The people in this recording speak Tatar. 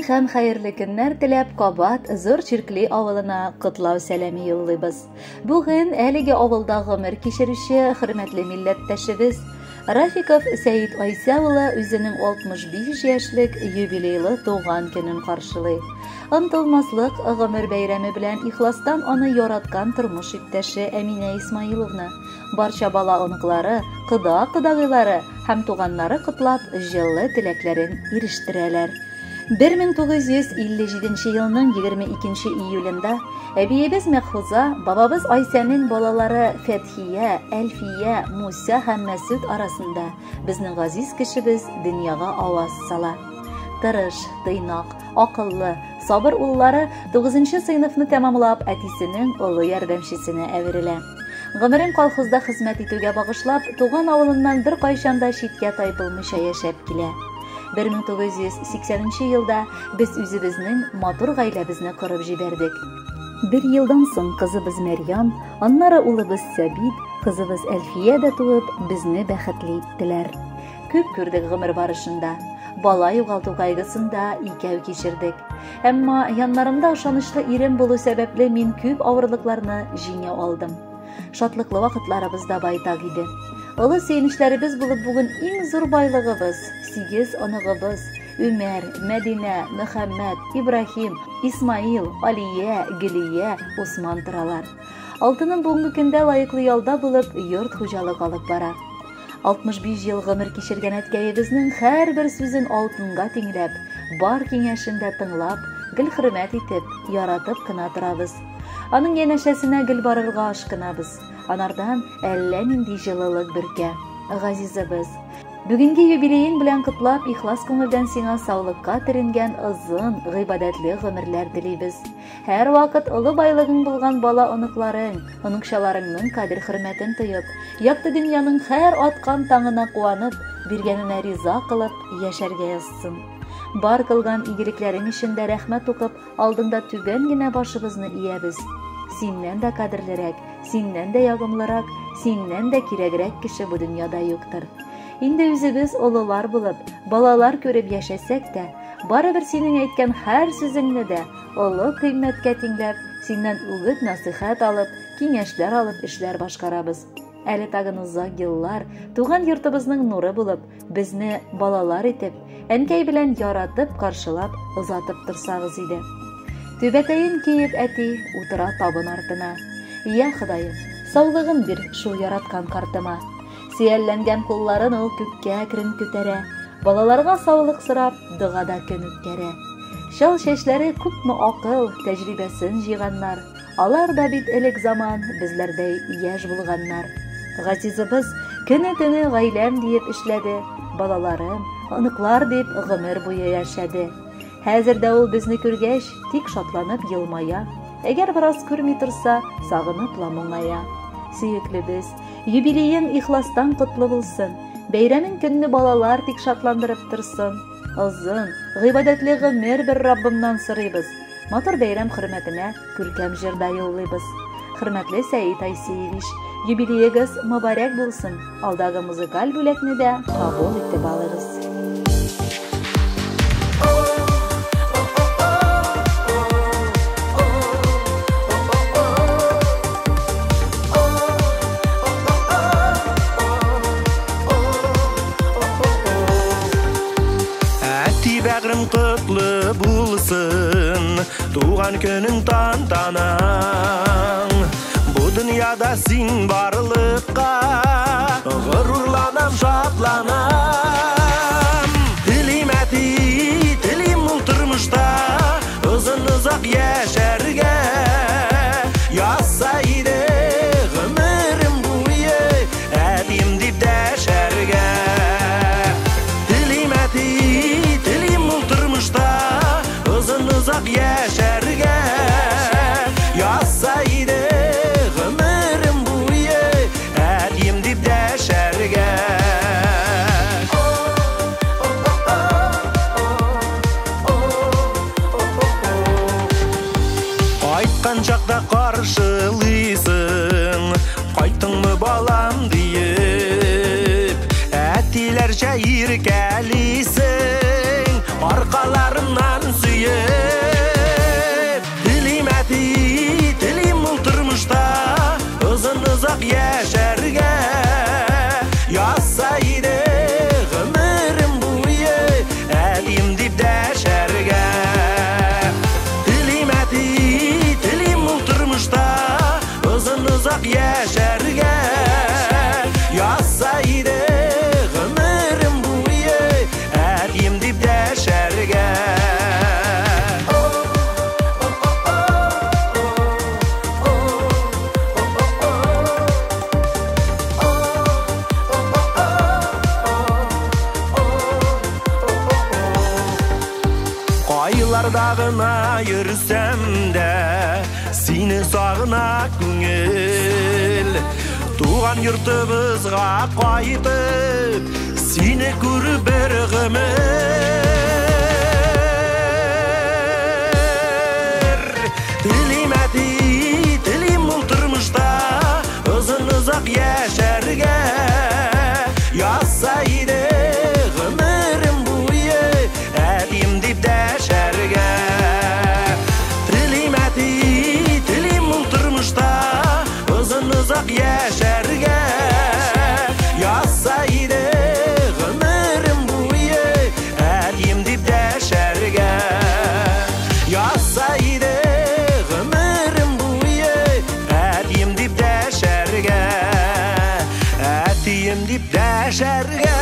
һәм хәерле көннәр теләп кабат Зур Чиркли авылына котлау сәламе юллыйбыз. Бүген әлеге авылда гомер кичерүче хөрмәтле милләттәшебез Рафиков Сәид Айсә улы үзенең 65 яшьлек юбилейлы туган көнен каршылый. Онтылмаслык гомер бәйрәме белән ихластан аны яраткан тормыш иптәше Әминә Исмаиловна, барча бала-оныклары, кода-кодагыйлары һәм туганнары котлап, җылы теләкләрен ирештерәләр. 1957 елның 22 июлендә әбиебез Мәхфуза, бабабыз Айсәнең балалары Фәтхия, Әлфия, Муса һәм Мәсүд арасында безнең газиз кешебез дөньяга аваз сала. Тырыш, тыйнак, акыллы, сабыр уллары 9 сыйныфны тәмамлап, әтисенең олы ярдәмчесенә әверелә. Гомерен колхозда хезмәт итүгә багышлап, туган авылыннан беркайчан да читкә тайпылмыйча яшәп килә. 1980 елда без үзебезнең матур гаиләбезне корып җибәрдек. Бер елдан соң кызыбыз Мәрьям, аннары улыбыз Сәбит, кызыбыз Әлфия дә туып, безне бәхетле иттеләр. Күп күрдек гомер барышында. Бала югалту кайгысын да икәү кичердек. Әмма яннарымда ышанычлы ирем булу сәбәпле мин күп авырлыкларны җиңә алдым. Шатлыклы вакытларыбыз да байтак иде. Олы сөенечләребез булып бүген иң зур байлыгыбыз, 8 оныгыбыз, Үмәр, Мәдинә, Мөхәммәд, Ибраһим, Исмаил, Алия, Гөлия, Усман торалар. Алтыным бүгенге көндә лаеклы ялда булып, йорт хуҗалык алып бара. 65 ел гомер кичергән әткәебезнең һәрбер сүзен алтынга тиңләп, бар киңәшен дә тыңлап, гел хөрмәт итеп, яратып кына торабыз. Аның янәшәсенә гел барырга ашкынабыз. Анардан әллә нинди җылылык бөркә. Газизыбыз, бүгенге юбилеең белән котлап, ихлас күңелдән сиңа саулыкка төренгән озын, гыйбадәтле гомерләр телибез. Һәр вакыт олы байлыгың булган бала оныкларың, оныкчаларыңның кадер-хөрмәтен тоеп, якты дөньяның һәр аткан таңына куанып, биргәненә риза кылып яшәргә язсын. Бар кылган игелекләрең өчен дә рәхмәт укып, алдыңда түбән генә башыбызны иябез. Синнән дә кадерлерәк, синнән дә ягымлырак, синнән дә кирәгрәк кеше бу дөньяда юктыр. Инде үзебез олылар булып, балалар күреп яшәсәк тә, барыбер синең әйткән һәр сүзеңне дә олы кыйммәткә тиңләп, синнән үгет-насыйхәт алып, киңәшләр алып эшләр башкарабыз. Әле тагын озак еллар туган йортыбызның нуры булып, безне балалар итеп, әнкәй белән яратып, каршылап, озатып торсагыз иде. Түбәтәен киеп әти утыра табын артына. Я Ходаем, саулыгын бир шул яраткан картыма. Сөялләнгән кулларын ул күккә әкрен күтәрә. Балаларга саулык сорап, догада көн үткәрә. Чал чәчләре күпме акыл, тәҗрибәсен җыйганнар. Алар да бит элек заман безләрдәй яшь булганнар. Газизыбыз көне-төне гаиләм диеп эшләде, балаларым, оныклар дип гомер буе яшәде. Хәзер дә ул безне күргәч, тик шатланып елмая. Әгәр бераз күрми торса, сагынып ла моңая. Сөеклебез, юбилеең ихластан котлы булсын. Бәйрәмең көнне балалар тик шатландырып торсын. Озын, гыйбадәтле гомер бер Раббымнан сорыйбыз. Матур бәйрәм хөрмәтенә күркәм җырда юллыйбыз. Хөрмәтле Сәид Айсеевич, юбилеегыз мөбарәк булсын. Алдагы музыкаль бүләкне дә кабул итеп алыгыз. Әти бәгърем котлы булсын, туган көнең тантанаң. Бу дөньяда син барлыкка горурланам, шатланам. Телим әти, телим ул тормышта озын озак яшәргә. Язса иде гомерем буе әтием дип дәшәргә. Телим әти, телим ул тормышта озын озак яшәргә. Язса иде гомерем буе әтием дип дәшәргә. Кайткан чакта каршылыйсың, кайттыңмы балам диеп, әтиләрчә иркәлисең, Аркаларыннан сөеп. Телим, әти, телим ул тормышта озын-озак яшәргә. Язса иде гомерем буе әтием дип дәшәргә. Телим, әти, телим ул тормышта озын-озак яшәргә. Язса иде гомерем буе әтием дип дәшәргә. Кайларда гына йөрсәм дә, сине сагына күңел. Туган йортыбызга кайтып, сине күреп бер гомер. Телим, әти, телим ул тормышта озын-озак яшәргә. Язса иде гомерем буе әтием дип дәшәргә. Телим, әти, телим ул тормышта озын-озак яшәргә. Язса иде гомерем буе әтием дип дәшәргә. Язса иде гомерем буе әтием дип дәшәргә. Әтием дип дәшәргә.